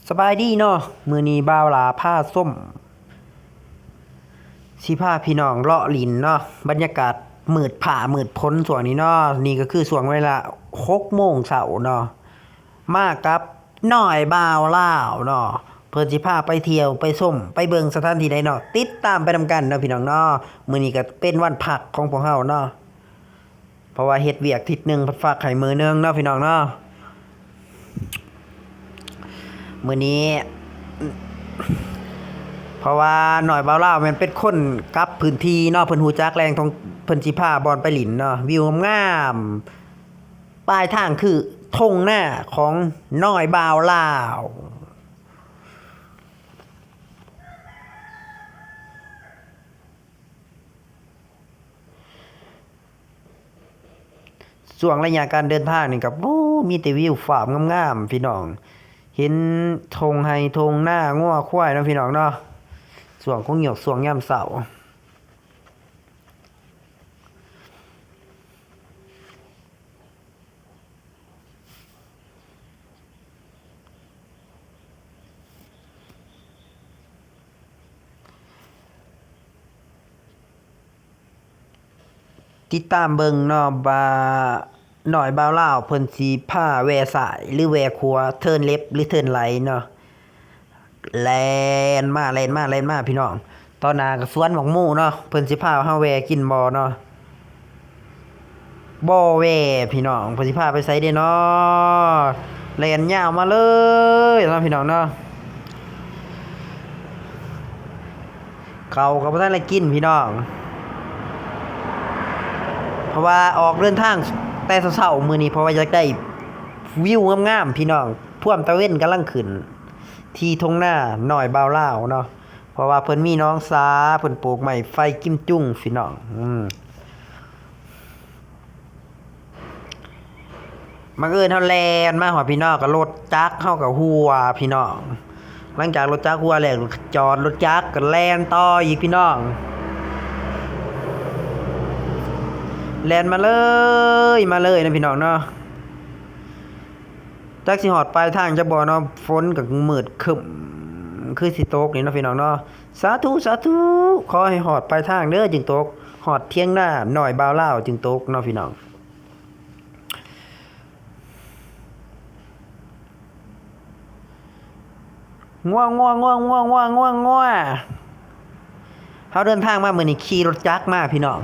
ສະບາຍດີເນາະ, ມື້ນີ້ບ່າວຫຼ້າພາຊົມ ຊິພາພີ່ນ້ອງເລາະຫຼິ້ນເນາະ, ບັນຍາກາດມືດຟ້າມືດຝົນຊ່ວງນີ້ເນາະ. ນີ້ກໍຄືຊ່ວງເວລາຫົກໂມງເຊົ້າເນາະ, ມາກັບນ້ອຍບ່າວລາວເນາະ, ເພິ່ນຊິພາໄປທ່ຽວ ໄປຊົມ ໄປເບິ່ງສະຖານທີ່ໃດເນາະ, ຕິດຕາມໄປນຳກັນເນາະພີ່ນ້ອງເນາະ. ມື້ນີ້ກໍເປັນວັນພັກຂອງພວກເຮົາເນາະ. ເພາະວ່າເຮັດວຽກທິດໜຶ່ງ ພັດພັກໃຫ້ມື້ໜຶ່ງເນາະພີ່ນ້ອງເນາະ. ມື້ນີ້ ເພາະວ່ານ້ອຍບ່າວລາວແມ່ນເປັນຄົນກັບພື້ນທີ່ເນາະ, ເພິ່ນຮູ້ຈັກແຫຼ່ງທ່ອງ ເພິ່ນຊິພາບ່ອນໄປຫຼິ້ນເນາະ, ວິວງາມໆ, ປາຍທາງຄືທົ່ງນາຂອງນ້ອຍບ່າວລາວ. ຊ່ວງໄລຍະການເດີນທາງນີ້ກໍ ໂອ້ ມີແຕ່ວິວຟ້າງາມໆ ພີ່ນ້ອງ, ເຫັນທົ່ງໄຮ່ທົ່ງນາ ງົວຄວາຍເນາະພີ່ນ້ອງເນາະ. ຊ່ວງຄົງຍາມ ຊ່ວງຍາມເຊົ້າ. ຕິດຕາມເບິ່ງເນາະວ່າ ນ້ອຍບ່າວລາວເພິ່ນຊິພາແວ່ຊ້າຍ ຫຼື ແວ່ຂວາ, ເທີນເລັບ ຫຼື ເທີນໄລເນາະ. ແລ່ນມາ ແລ່ນມາ ແລ່ນມາ ພີ່ນ້ອງ, ຕໍ່ໜ້າກໍສວນໝາກໂມເນາະ, ເພິ່ນຊິພາເຮົາແວ່ກິນບໍ່ເນາະ? ບໍ່ແວ່ພີ່ນ້ອງ, ເພິ່ນຊິພາໄປໃສເດເນາະ? ແລ່ນຍາວມາເລີຍເນາະພີ່ນ້ອງເນາະ. ເຂົ້າກໍບໍ່ທັນໄດ້ກິນພີ່ນ້ອງ, ເພາະວ່າອອກເດີນທາງແຕ່ເຊົ້າໆມື້ນີ້ ເພາະວ່າຢາກໄດ້ວິວງາມໆ ພີ່ນ້ອງ, ພວມຕາເວັນກຳລັງຂຶ້ນ ທີ່ທົ່ງນານ້ອຍບ່າວລາວເນາະ, ເພາະວ່າເພິ່ນມີໜອງສາ, ເພິ່ນປູກໄມ້ໄຟກິມຈຸງພີ່ນ້ອງ. ອືມ ບັງເອີນເຮົາແລ່ນມາຮອດພີ່ນ້ອງ ກໍລົດຈັກເຮົາກໍຮົ່ວພີ່ນ້ອງ. ຫຼັງຈາກລົດຈັກຮົ່ວແລ້ວ ຈອດລົດຈັກກໍແລ່ນຕໍ່ອີກພີ່ນ້ອງ, ແລ່ນມາເລີຍ ມາເລີຍນະພີ່ນ້ອງເນາະ. ຈັກຊິຮອດປາຍທາງຈັກບໍ່ເນາະ, ຝົນກໍມືດຄຶ້ມ ຄືຊິຕົກນີ້ເນາະພີ່ນ້ອງເນາະ. ສາທຸ ສາທຸ, ຂໍໃຫ້ຮອດປາຍທາງເດີຈຶ່ງຕົກ, ຮອດຖຽງນານ້ອຍບ່າວລາວຈຶ່ງຕົກເນາະພີ່ນ້ອງ. ງົວ ງົວ ງົວ ງົວ ງົວ ງົວ ງົວ. ເຮົາເດີນທາງມາມື້ນີ້ຂີ່ລົດຈັກມາພີ່ນ້ອງ.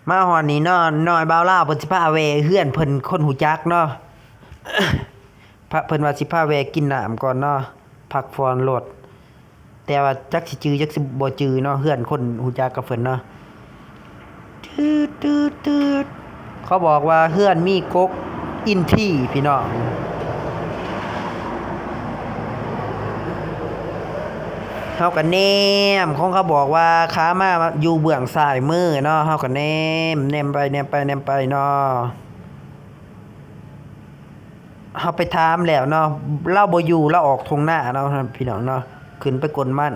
ມາຮອດນີ້ເນາະ, ນ້ອຍບ່າວລາວເພິ່ນຊິພາແວ່ເຮືອນເພິ່ນຄົນຮູ້ຈັກເນາະ. ພະ ເພິ່ນວ່າຊິພາແວ່ກິນນ້ຳກ່ອນເນາະ, ພັກຜ່ອນລົດ. ແຕ່ວ່າຈັກຊິຈື່ ຈັກຊິບໍ່ຈື່ເນາະ, ເຮືອນຄົນຮູ້ຈັກກັບເພິ່ນເນາະ. ຂະບອກວ່າເຮືອນມີກົກອິນທີພີ່ນ້ອງ. ເຮົາກະແນມ, ຂອງຂະບອກວ່າຂາມາຢູ່ເບື້ອງຊ້າຍມືເນາະ, ເຮົາກະແນມ, ແນມໄປ ແນມໄປ ແນມໄປເນາະ. ເຮົາໄປຖາມແລ້ວເນາະ, ລາວບໍ່ຢູ່, ລາວອອກທົ່ງນາເນາະ ພີ່ນ້ອງເນາະ, ຂຶ້ນໄປກົນມັນ.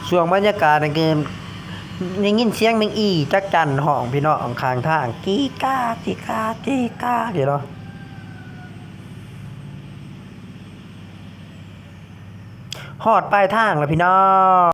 ຊ່ວງບັນຍາກາດນັ້ນຄື ໄດ້ຍິນສຽງແມງອີ່ຈັກຈັ່ນຮ້ອງພີ່ນ້ອງຂ້າງທາງ ກີກາ ກີກາ ກີກາ ຢູ່ເນາະ. ຮອດປາຍທາງແລ້ວພີ່ນ້ອງ.